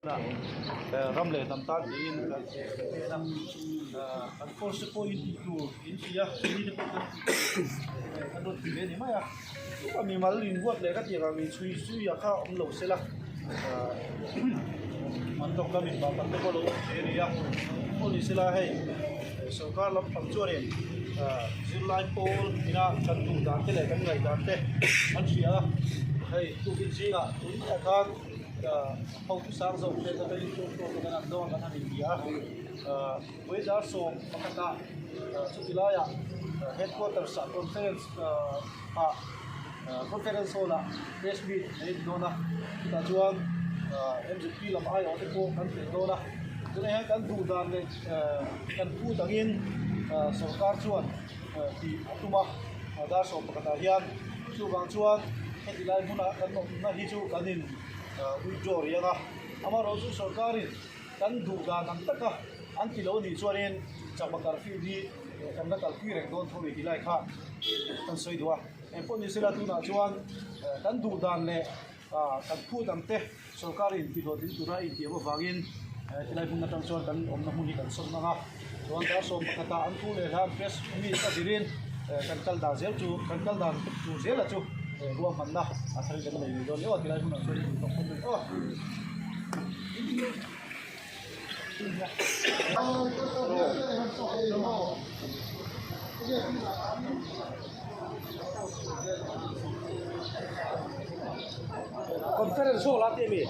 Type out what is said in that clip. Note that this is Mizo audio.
Ram leh hnam tan tiin kan en a, kan force te pawhin tih tur in ti a, mi te pawh kan tih tur kan rawn ti ve a ni mai a, a mimal inhuat leh ka tih ang inchhui zui a kha awm lo sela, an tawngkam inbah tak te pawh lo awm thei a ni a, pawh ni sela hei sorkar lampang chuanin zirlai pawl ina kan duh dan te leh kan ngaih dan te an hria a, hei tukin zingah tun ah khan. Hotu sang zawk te ka in tur pawh kan an dawn kan han inti a, Vawiza 11 ah chuti laiah headquarters ah conference ah conference hall ah press meet a in dawn a, chutah chuan MZP lam aiawh te pawh kan tel dawn a, tunah hian kan duh dan leh kan phut angin sorkar chuan tih a tum a, dar 11 ah hian chuvang chuan heti lai hmuna kan awmna hi chu kan in withdraw rih ang a, amaherawhchu sorkarin kan duh dan ang taka an ti lo anih chuanin chakma curfew hi kan la kalpui reng dawn tho ni tih lai kha kan sawi duh a, engpawh ni sela tunah chuan kan duh dan leh kan phut ang te sorkarin tihlawhtling tura a intiam avangin helai hmun atang chuan kan awmna hmun hi kan sawn ang a, chuan dar 11 ah an thu leh hlan press meet a zirin kan kal dan zel chu kan kal dan tur zela chu ruahmanna a thar kan nei ngei dawn nia aw tilai hmunah chuan in tawk phawt mai aw. Conference hall a ti a mi?